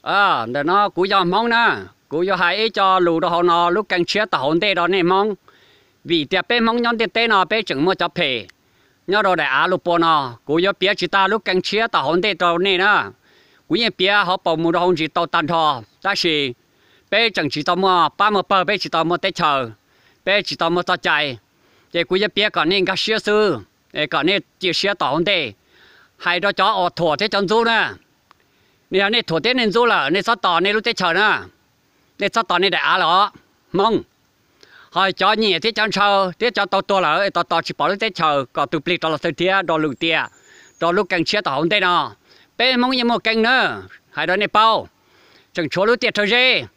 Ntawm no kuv yog Hmoob na, kuv yuav hais ib co lus rau hauv no lub keeb tshiab tom hauv ntej rau nej Hmoob. Vim tias peb Hmoob nyob ntiaj teb no peb tseem muaj cov phem nyob rau daim av lub pua no, kuv yuav piav tsis tag lub keeb tshiab tom hauv ntej rau nej na. Kuv yeej piav hauv paus mus rau hauv ntsis tau tag nrho, tab sis peb tseem tsis tau muaj pab muaj pawg, peb tsis tau muaj teb chaws, peb tsis tau muaj txoj cai, ces kuv yuav piav kom nej nkag siab xwb, kom nej cia siab tom hauv ntej. Hais rau cov uas thuam thiab cov ntxub na, nws yog nej thuam thiab nej ntxub lawm nej txhob tos nej lub teb chaws na, nej txhob tos nej daim av lawm os Hmoob. Ho cov nyiam thiab cov ntshaw thiab cov tau tuag lawm tos tos tsis pom lub teb chaws kom tus plig rov los xwb thiab rau lwm tiam, rau lub keeb tshiab tom hauv ntej no. Peb Hmoob yeej muaj keeb na, hais rau nej paub. Tseem tshuav lub tiaj rhawv zeb,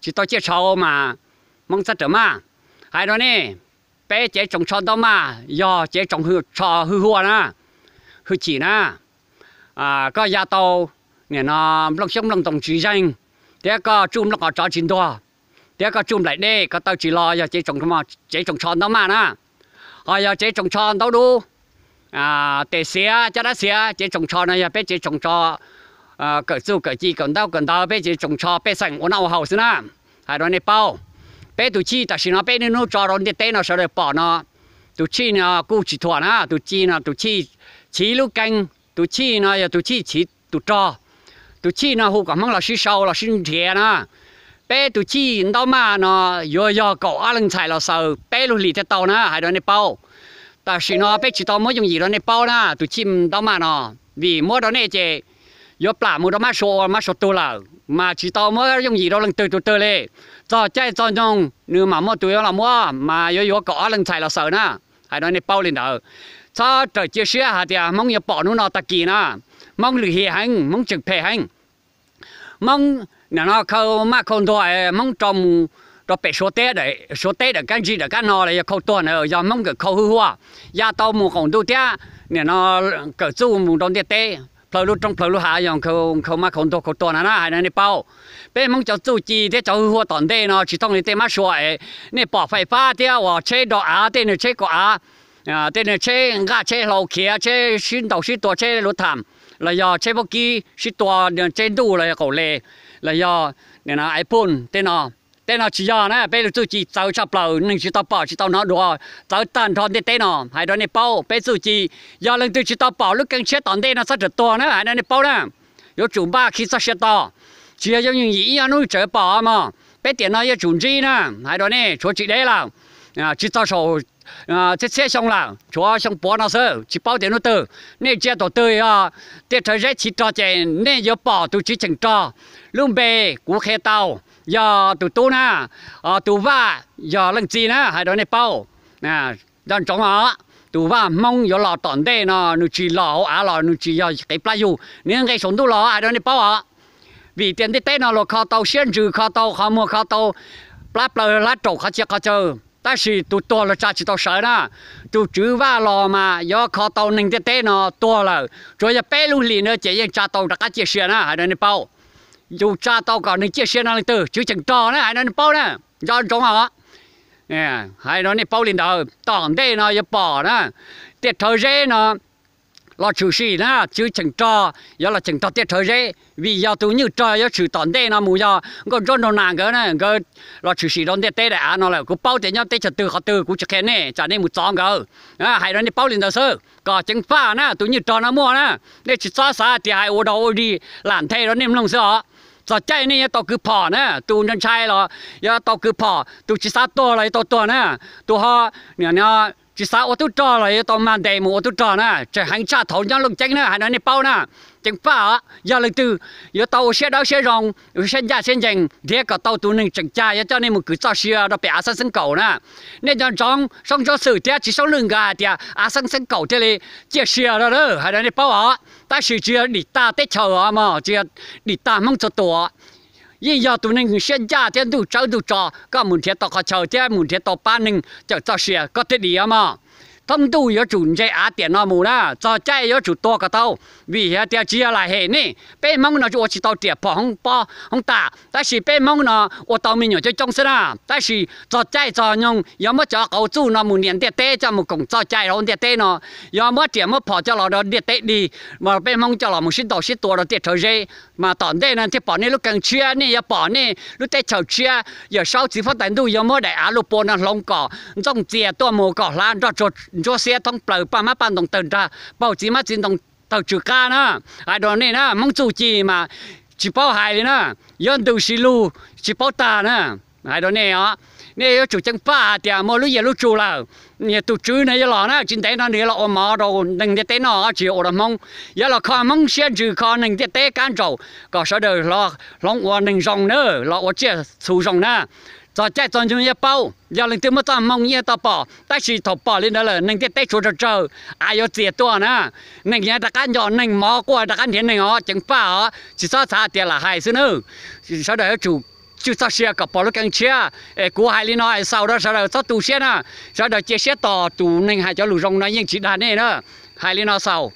tsis tau ciaj tshauv mas Hmoob txhob rawm maj. Hais rau nej, peb cev tsoos tsho ntaub maj yog cev tsoos tsho hwj huaj na, hwj chim na. Koj ya tau nim no nplooj xyoob nplooj ntoo tsis zeeg, thiab koj tsuj nplooj qos tsov tsis ntuag, thiab koj tsuj nplaim dej koj taw tsis lo yog cev tsoos tsho ntaub maj na. Ho yog cev tsoos tsho ntaub dub, tes xiav caj dab xiav, cev tsoos tsho no yog peb cev tsoos tsho kawm txuj kawm ci kawm ntaub kawm ntawv, peb cev tsoos tsho pej xeem ua noj ua haus xwb na. Hais rau nej paub, peb tus chij tam sim no peb niaj hnub tso rau ntiaj teb no sawv daws pom no, tus chij no kuj tsis thuam na, tus chij no tus chij chiv lub keeb, tus chij no yog tus chij chiv tus rog, tus chij no hu kom Hmoob los sib sau los sib nrhiav na. Peb tus chij ntaub maj no yuav yog kaum ob leeg ntxhais los xaws peb lub hlis thiaj tau na, hais rau nej paub. Tam sim no peb tsis tau muab yooj yim rau nej paub na, tus chij ntaub maj no, vim muab rau nej ces yuav plam mus rau mab sua ua mab sua tug lawm, mas tsis tau muab yooj yim rau leej twg tus twg li. Txog caij txog nyoog nws mam muaj tus yuav los muab, mas yuav yuav kaum ob leeg ntxhais los xaws na. Hais rau nej paub li ntawd, txhob rawm cia siab hais tias Hmoob yuav pom hnub no tag kis na. Hmoob lwm hiam heev, Hmoob tseem phem heev. Hmoob nim no khau maj khau ntuag, Hmoob rau mus rau pem Suav teb, Suav teb dawm kab ntsig dawm kab no los yog khau tuag na, yog Hmoob nkawm khau hwj huaj, ya tau mus qaum ntuj thiab nim no kawm txuj mus rau ntiaj teb, plhaws lub roob plhaws lub hav yog khau maj khau ntuag khau tuag na na, hais rau nej paub. Peb Hmoob cov txuj ci thiab cov hwj huaj tom ntej no tsis thooj li tej mab sua es nej pom fais fab thiab uas tsheb nrog av, tej niag tsheb kaum av, tej niag tsheb nqaj tsheb hlau khiav, tsheb sib ntaus sib tua, tsheb luv tham, los yog tsheb vaub kib sib tua, tsheb ntuj los yog qaum le, los yog ai phun tej no. Tej no tsis yog na, peb lub txuj ci txawv tshaj plaws, neeg tsis tau pom tsis tau hnov dua, txawv tag nrho ntiaj teb no. Hais rau nej paub, peb txuj ci yog leej twg tsis tau pom lub keeb tshiab tom ntej no txhob rawm tuag na, hais rau nej paub na. Yuav tsum npaj khi txoj sia tos, tsis yog yooj yim ib ob hnub tseem pom mog. Peb tiam no yuav tsum ntsib na, hais rau nej tshuav tsis deb lawm, tsis txog saum txhiab txhiab xyoo lawm, tshuav xyoo puav no xwb, tsis paub tias hnub twg. Nej ntsia thaum twg yog tiaj rhawv zeb chiv rog ces nej yuav pom tus tswv cheem rog lub npe kuv qhia tau, yog tus tub na, tus vaj yog leej txiv na, hais rau nej paub. Nco ntsoov os, tus vaj Hmoob yuav los tom ntej no nws tsis los hauv av los nws tsis yog qev plab yug, nws nqes saum ntuj los, hais rau nej paub os. Vim tias ntiaj teb no luag kho tau siab ntsws, kho tau qhov muag, kho tau plab plaws hlab raum qhov txhia qhov chaw, tab sis tus tuag luag tsa tsis tau sawv na. Tus tswv vaj los mas yuav kho tau neeg ntiaj teb no tuag lawm, tsuas yog peb lub hlis no ces yeej tsa tau rov qab ciaj sia na, hais rau nej paub. Yus tsa tau kom neeg ciaj sia no leej twg? Tswv cheem rog na, hais rau nej paub na. Nco ntsoov os, hais rau nej paub li ntawd, tom ntej no yuav pom na, tiaj rhawv zeb no los tshwm sim na, tswv cheem rog yuav los cheem rog tiaj rhawv zeb, vim yog tus nywj rog yuav tshwm tom ntej no mus yog nkauj ntsuab nraug nas nkawd na, nkawd los tshwm sim rau ntiaj teb daim av no lawm. Kuv paub tias nyob teb chaws twg qhov twg, kuv tsis qhia nej, tsam nej mus txov nkawd. Hais rau nej paub li ntawd xwb, kom ceev faj na, tus nywj rog no muaj na. Nej tsis txhob xav tias hais ua dog ua dig lam nthe rau nej mloog xwb os. Txog caij nej yuav tau kwv phom na, tus ntshai los yuav tau kwv phom, tus tsis xav tuag los yuav tau tuag na, tus ho tsis xav ua tub rog los yuav tau mag ntes mus ua tub rog na. Tseem heev tshaj thaum nyob Looj Ceeb na, hais rau nej paub na. Ceev faj os, yog leej twg yuav tau ua siab dawb siab zoo, ua siab ncaj siab ncees, nrhiav kom tau tus neeg tseem cag yuav coj nej mus kwv txoj sia rau pem av xeeb xeeb kaum na. Nej nco ntsoov Soob Ntsuab Xwm thiab Tsis Soob Lwj nkawd hais tias av xeeb xeeb kaum thiaj li ciaj sia, hais rau nej paub os. Tab sis tsis yog dim tag teb chaws os mog, tsis yog dim tag Hmoob txhua tus. Yeej yog tus neeg siab ncaj thiab ntuj tsawb ntuj tso, koj mus nrhiav tau qhov chaw thiab mus nrhiav tau pab neeg cawm txoj sia koj thiaj dim os mog. thoob ntuj yuav tsum ntse av tiam no mus na, txog caij yuav tsum tuag kom tau. Vim hais tias tsis yog lam hem nej, peb Hmoob no ua tsis tau riam phom hoob pob hoob tam, tab sis peb Hmoob no ua tau me nyuam coob coob xwb na. Tab sis txog caij txog nyoog yog muab cov qauv txuj no mus nias ntiaj teb coj mus koom txoj cai rau ntiaj teb no, yog muab riam muab phom coj los rau ntiaj teb dig, mas peb Hmoob coj los mus sib ntaus sib tua rau tiaj rhawv zeb. Mas tom ntej no thiaj pom nej lub keeb tshiab, nej yuav pom nej lub teb chaws tshiab. Yawm Saub txiv huab tais ntuj yuav muab daim av luj pua no hloov kom ntxooj txias tuaj mus kom hlav nroj tsuag ntsuab xiab thoob plaws, paj mab paj ntoo tawg nrag, paug txiv mab txiv ntoo tawg tsw qab na. Hais rau nej na, Hmoob txuj ci mas tsis paub hais li na, yuav ntws si lug tsis paub tag na. Hais rau nej os, nej yuav tsum ceev faj hais tias muaj lub yias lub tsu lawm, tus tswv no yuav los na, tsis ntev no nws yuav los ua mov rau neeg ntiaj teb noj, tsis ua rau Hmoob. Yuav los kho Hmoob siab ntsws kho neeg ntiaj teb kab ntsaum kom sawv daws hloov ua neeg zoo na, los ua tsiaj txhu zoo na. Txog caij txog nyoog yuav paub, yog leej twg muaj txoj hmoo yeej tau pom, tab sis thaum pom li ntawd lawm neeg ntiaj teb tshuav tsawg tsawg, av yuav txias tuaj na. Neeg yuav rov qab nco neeg, mov quaj rov qab nrhiav neeg os, ceev faj os, tsis txhob xav tias lam hais xwb nawb. Sawv daws yuav tsum tswj txoj sia kom pom lub keeb tshiab. Es kuv hais li no es xaus rau sawv daws txhob tu siab na. Sawv daws cia siab tos, tus neeg hais cov lus zoo no yeej tsis dag nej na. Hais li no xaus.